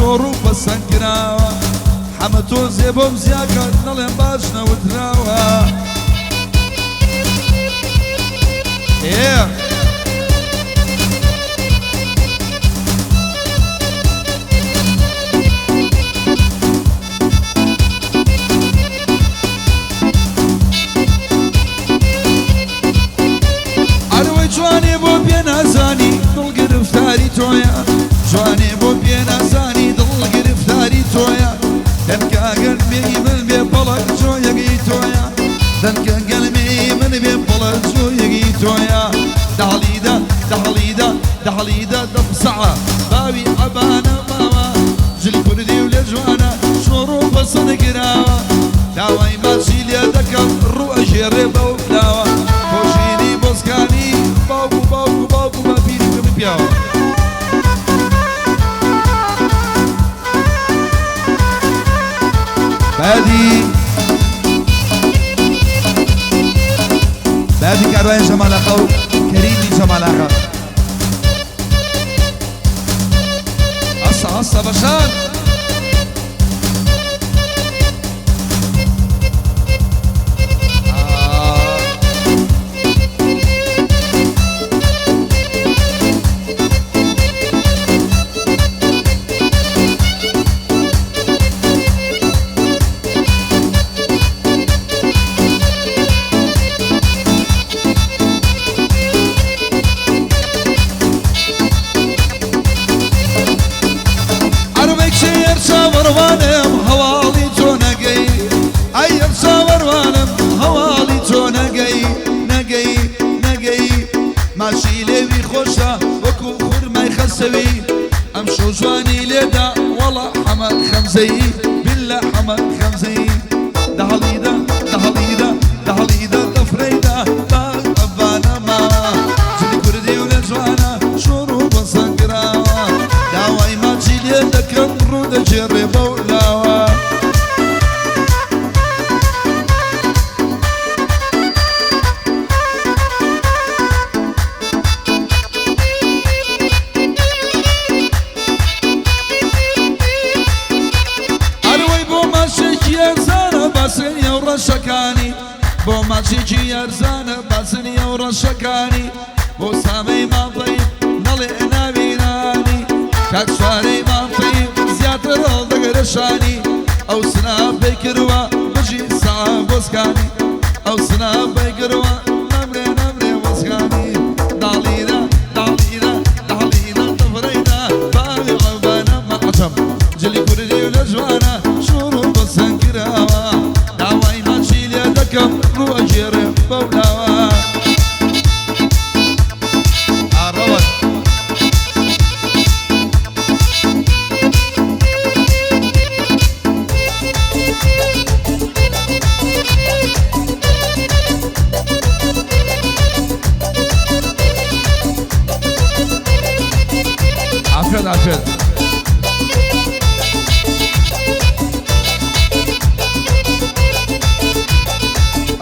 شۆڕ و پەسەند کراوە. حەمە تۆزێ بۆم زیاکە نەڵێم باش نەوتراوە. ئێ. ئەرەوەی جوانێ بۆ پێ نازانی دڵ گرفتاری تۆیە، جوانێ بۆ پێ نازانی دڵ گرفتاری تۆیە، دەنکە گەرمێی من بێ پەڵە جۆیەگەی تۆیە، دەنکە گەرمێی من بێ پەڵە جۆیەگەی تۆیە. دەهڵیدە دەهڵیدە دەهڵیدە دەمسعە باوی عەبانە ماوە، جلی کوردی و لێ جوانە شۆڕ و پەسەند کراوە، داوای ماچی لێ دەکەم ڕوو ئەژێڕێ بەو لاوە، خۆشینی بۆسکانی باوک و باوک و باوک و باپیری کەمی پیاوە. بادی بادی کاروان جەمالاقە و کەریمی جەمالاقە. هەستە هەستە بەشان. عەرەبێک چاوەڕوانم هەواڵی تۆ نەگەی، ئەی چاوەڕوانم هەواڵی تۆ نەگەی، نەگەی نەگەی، ماشی لێوی خۆشە وەکو خورمای خەسەوی، ئەم شەو جوانی لێدا وەڵا حەمە خەمزەیی، بالله حەمە خەمزەیی. دەهڵیدە دەهڵیدە دەهڵیدە دەفرەیدا با ئەبانە ماوە، جلی کوردی و لە جوانە شۆڕ و بەسەند کراوە، داوای ماچی لێ دەکەم ڕوو دەگێڕێ بەو لاوە. ئەرەوەی بۆ ماچێکی ئەرزانە باسنی ئەو ڕەشەکانی، بۆ ماچێکی ئەرزانە باسنی ئەو ڕەشەکانی، بۆ سامەی مامپەی نەڵێ ناوینانی، کاک سوارەی مامپەی زیاتر هەڵدەگرە شانی، ئەو سنا پێی کردووە بژی سا بۆسکانی، ئەو سنا پێی کردووە نەمرێ نەمرێ بۆسکانی. داڵیرە داڵیرە داڵیرە دەفرەیدا باوی عەبانە مەعجەم، جلی کوردی و لە جوانە شۆڕ و بەسەند کراوە، داوای ماچی لێ دەکەم ڕوو ئەگێڕێ بەو لاوە. ئاڕەوەت عافێت عافێت.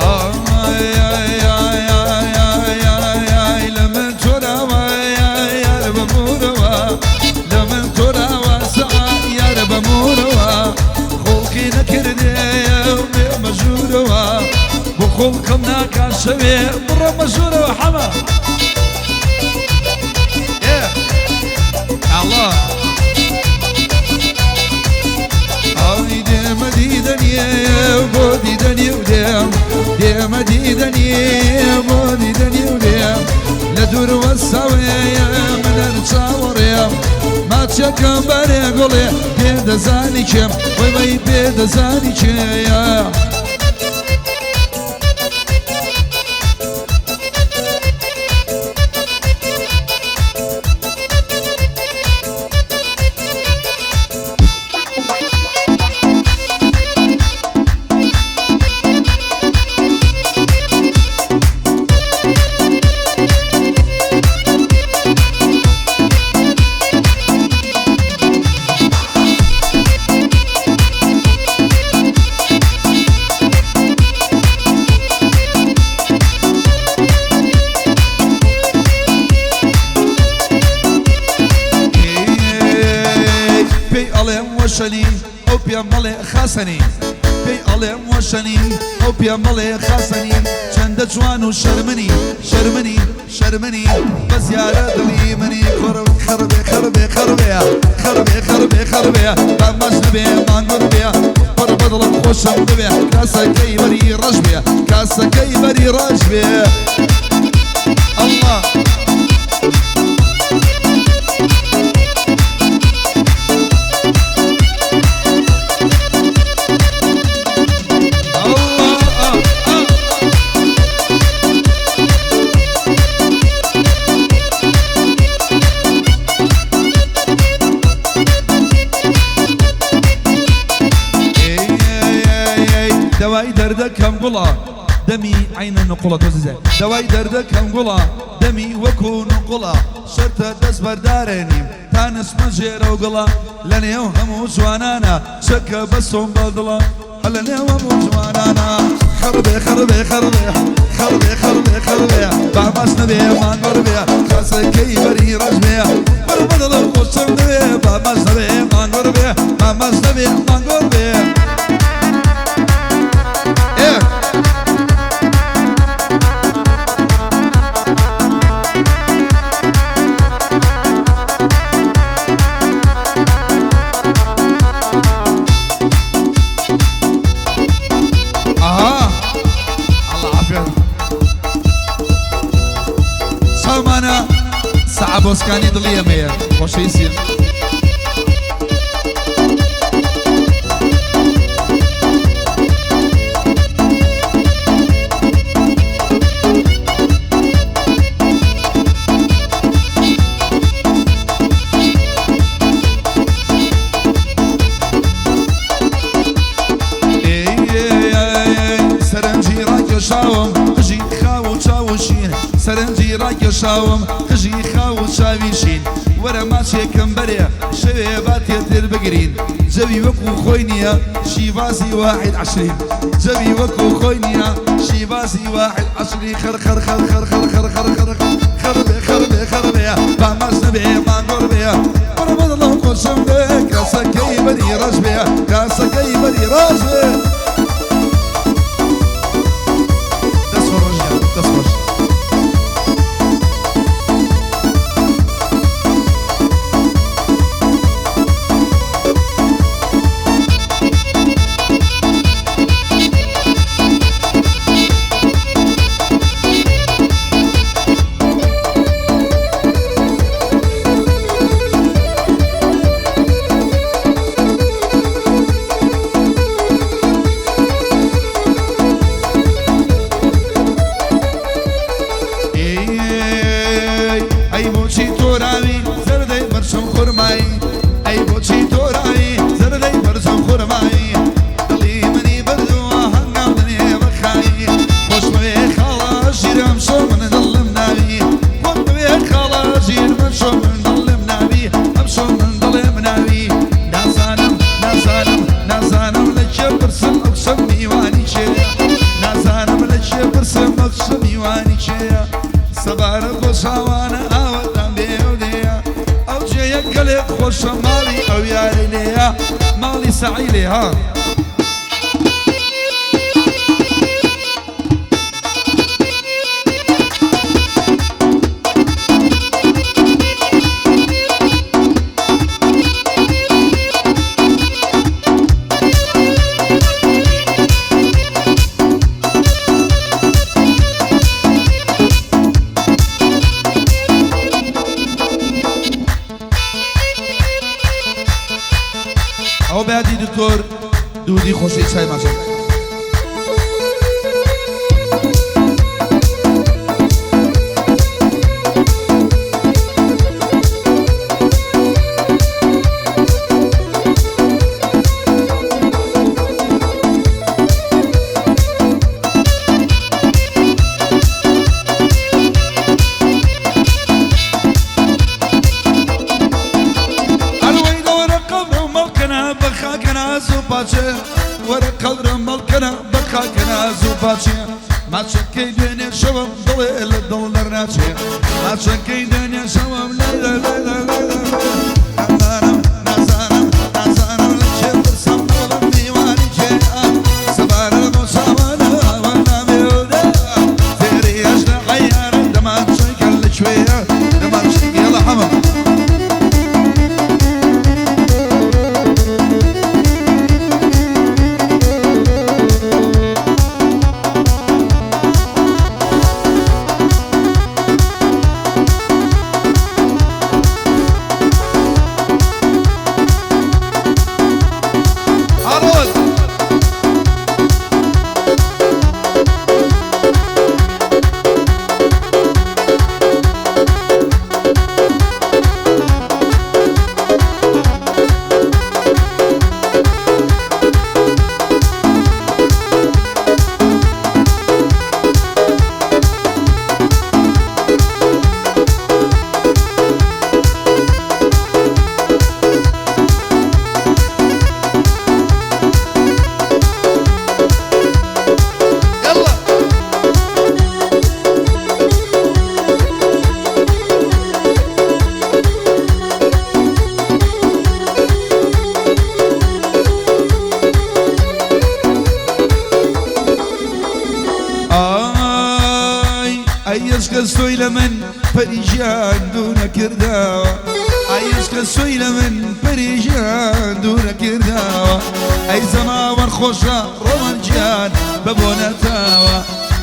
ئای ئای ئای ئای ئای ئای ئای لە من تۆراوە یارە بەمورەوە، لە من تۆراوە سەعا یارە بەمورەوە، خۆڵکی نەکردێ بێ مەژوورەوە، بۆ خۆڵکم ناکا شەوێ بڕۆ مەژوورەوە حەمە. ئێ ئەڵا ئای دێمە دیدەنیێ بۆ دیدەنی و دێم، دێمە دیدەنیێ بۆ دیدەنی و دێم، لە دوور وەساوێ من هەر چاوەڕێم، ماچەکەم بەرێ گوڵێ پێ دەزانی کێم، وەی وەی پێ دەزانی کێیە. وەشەنی ئەو پێم مەڵێ خاسەنی پێی ئەڵێم وەشەنی ئەو پێم مەڵێ خاسەنی چەندە جوان و شەرمنی شەرمنی شەرمنی بەس یارە دڵی منی کوڕم خەڕبێ خەڕبێ خەڕبێ خەڕبێ خەڕبێ خەڕبێ با ماچ نەبێ مانگوڕ بێ پڕ بەدڵم خۆشم ببێ کاسەکەی بەری ڕەش بێ کاسەکەی بەری ڕەش بێ ئەڵڵا. دەوای دەردەکەم گوڵە دەمی عینە نقڵە تۆزیزە دەوای دەردەکەم گوڵە دەمی وەکو نقڵە شەرتە دەست بەردارێنیم تا نسمە ژێرە و گڵە لە نێو هەموو جوانانە چەکە بەسۆم بەدڵە لە نێو هەموو جوانانە خەڕبێ خەڕبێ خەڕبێ خەڕبێ خەڕبێ خەڕبێ با ماچ نەبێ مانگۆڕ بێ کاسەکەی بەری ڕەش بێ بەر بەدڵم خۆشم دەوێ با ماچ نەبێ مانگۆڕ بێ با ماچ نەبێ مانگۆڕ بێ ئێ ئەها الله عافیت چاومانە سەعە بۆسکانی دڵی ئێمەیە خۆشەویستیم. سەرنجی ڕاکێشاوم قژی خاو و چاو و شین سەرنجی ڕاکێشاوم قژی خاو و چاوی شین وەرە ماچێکم بەرێ شەوێ با تێتر بگرین جەوی وەکو خۆی نییە شیبازی واحد عشرین جەوی وەکو خۆی نییە شیبازی واحد عشرین خەر خەر خەر خەر خەر خەر خەر خەر خەر بێ خەر بێ خەر بێ با ماچ نەبێ مانگۆڕ بێ وەرە بەدڵم خۆشم بێ کاسەکەی بەری ڕەش بێ کاسەکەی بەری ڕەش بێ دەست خۆش ڕۆژیان دەست خۆش. ئەی بۆچی تۆراوی زەردەی بەرچم خورمایی ئەی بۆچی تۆراوی زەردەی بەرچم خورمایی دڵی منی بردووە هەنگاو دەنێ بەخایی خۆشمەوێ خاڵە ژیرم شۆ من دڵم ناوی خۆشمەوێ خاڵە ژیر من شۆ من دڵم ناوی ئەم شۆ من دڵم ناوی نازانم نازانم نازانم لە کێ پرسم ئەو کچە میوانی کێیە نازانم لە کێ پرسم ئەو کچە میوانی کێیە سەبارەت بۆ چاوانە ئاوەتان بێ و دێیە ئەو جێیە گەلێک خۆشە ماڵی ئەو یارەی لێیە ماڵی سەعی لێ ها. ئەوە بەیادی دکتۆر دوودی خۆشی چای ماچەکە. ئەروەی دەوەرە قەبرم مەڵکەنە بە خاکەنا زوو پاچێ وەرە قەبرم مەڵکەنە بە خاکەنا زوو پاچێ ماچەکەی دوێنێ شەوم دڵێ لە دڵ دەرناچێ ماچەکەی دوێنێ شەوم لە لە لە لە لە لە نازانم نازانم نازانم عیشقە سۆی لە من پەریژان دوورە کردەوە، ئای عیشقە سۆی لە من پەریژان دوورە کردەوە. ئەی زەماوەن خۆشە ڕەوان گیان بە بۆنەتەوە،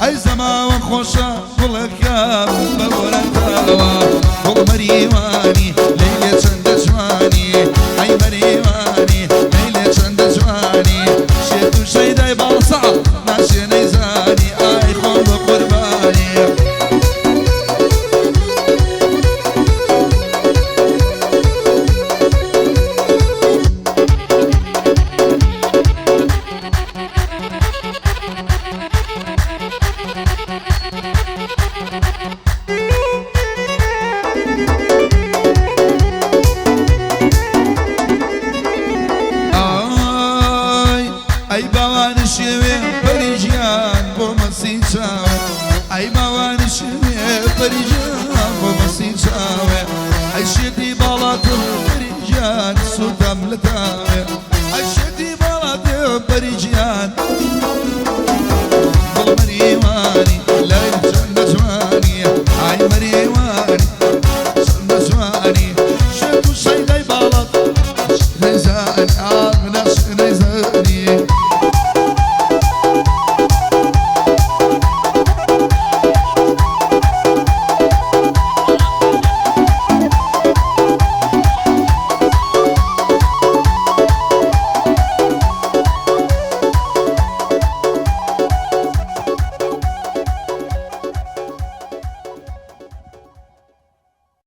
ئەی زەماوەن خۆشە گوڵەکەم بە بۆنەتەوە. گوڵ مەریوانی.